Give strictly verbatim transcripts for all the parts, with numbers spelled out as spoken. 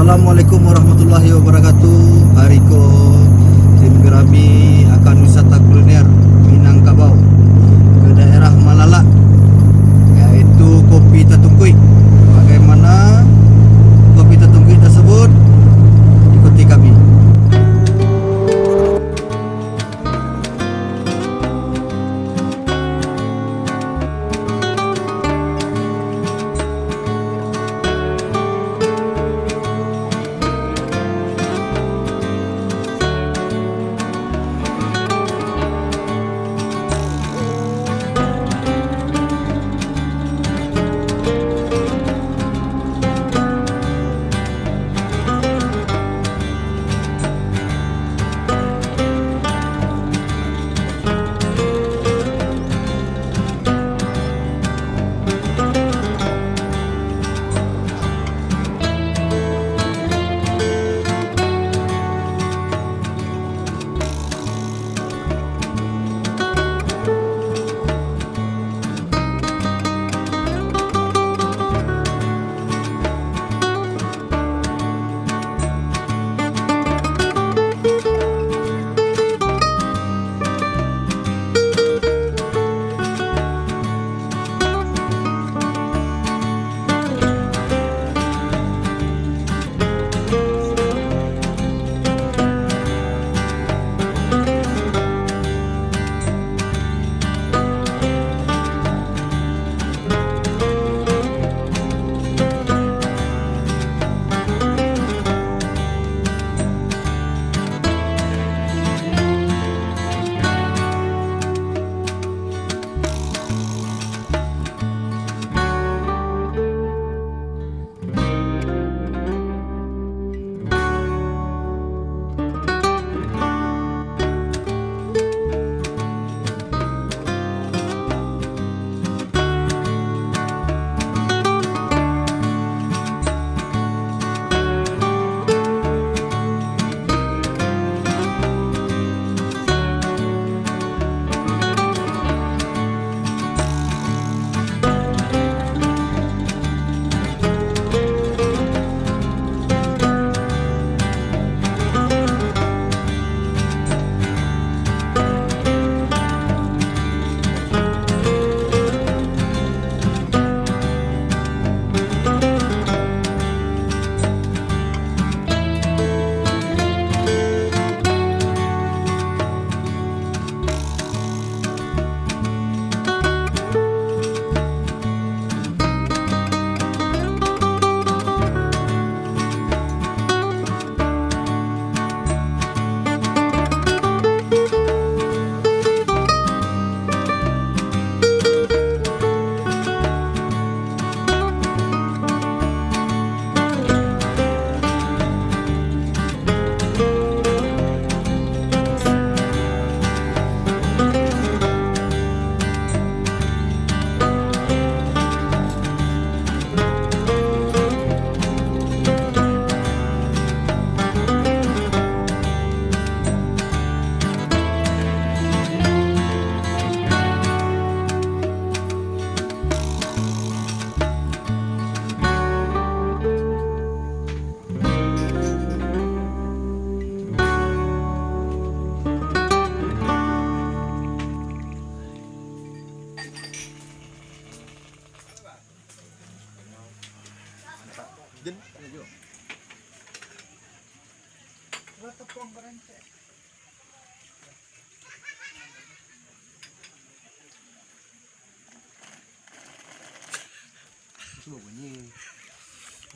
Assalamualaikum warahmatullahi wabarakatuh. Hari ko, tim Gerami akan wisata kuliner Minangkabau ke daerah Malalak, yaitu Kopi Tatungkuik. Bagaimana kopi tatungkuik tersebut? Ikuti kami.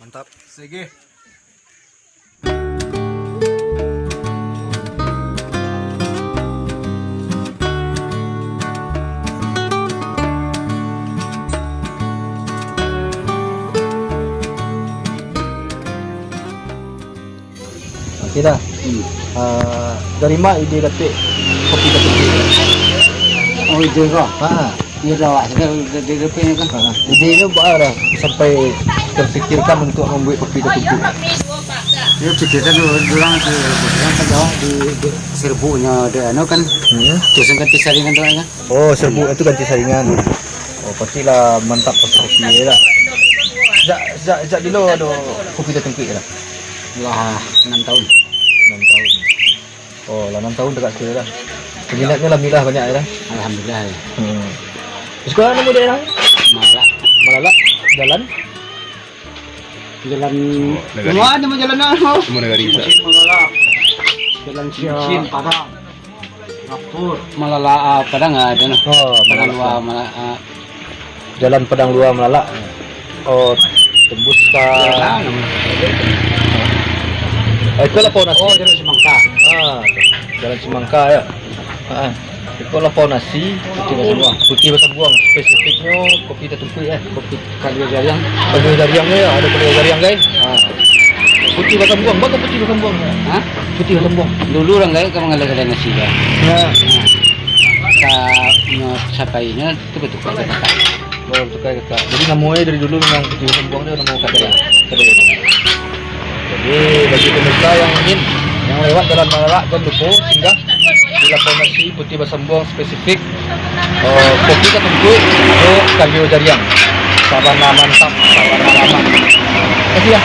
Mantap. Sige. Oke dah. Hmm. Ah, dari ma ide dapek kopi tatungkuik? Oh, ide ko? Ha. Iyo dah, awak sudah, sudah, sudah, sudah, sudah, kan? Ha. Ide tu baa dah sampai terfikirkan untuk mambuek kopi tatungkuik? Yo, pikirkan dulu, urang tu, urang kan jauah di, di serbuknyo, di anu kan. Hmm. Terus kan Tisaringan tu kan. Oh, serbuk itu ganti saringan. Oh, pasti lah mantap pasti kopi yo lah. Sejak, sejak, sejak bilo ado kopi tatungkuik lah? Lah, enam tahun. Enam tahun. Oh, lah enam tahun dagak siko lah. Peminatnyo alhamdulillah banyak yo lah. Alhamdulillah. Hmm. Siko namo daerah? Malalak. Malalak. Jalan? Jalan. Oh, nagari. Cuma namo jalan namo? Cuma nagari. Malalak. Jalan Cincin, Padang. Malalak, ah, Padang, ah, ado nah. Oh, Padang Malalak. Lua, Malalak, ah. Jalan Padang Lua Malalak. Oh, tembus ka. Ah, iko Lapau Nasi. Oh, Jalan Semangka. Ah, Jalan Semangka yo. Ah. Iko Lapau Nasi. Putih Basambuang. Putih Basambuang. Spesifiknyo kopi tatumpuik, eh. Kopi Kalia Jariang. Kalia Jariang yo, ado Kalia Jariang, guys. Ah. Putih Basambuang, baa Putih Basambuang? Hah? Putih Basambuang. Dulu urang gaek ka manggaleh-galeh nasi, kan? Yo. Nah, sa-, nyo, sapainyo tu batuka jo kakak. Oh, batuka jo kakak. Jadi namonyo dari dulu memang Putih Basambuang tu namo kadai. Kadai. Jadi, bagi pemirsa yang ingin, yang lewat Jalan Malalak, jangan lupa singgah di Lapau Nasi Putih Basambuang spesifik, eh, kopi tatumpuik jo Kalia Jariang. Sabana mantap, sabana lamak. Makasih, yo.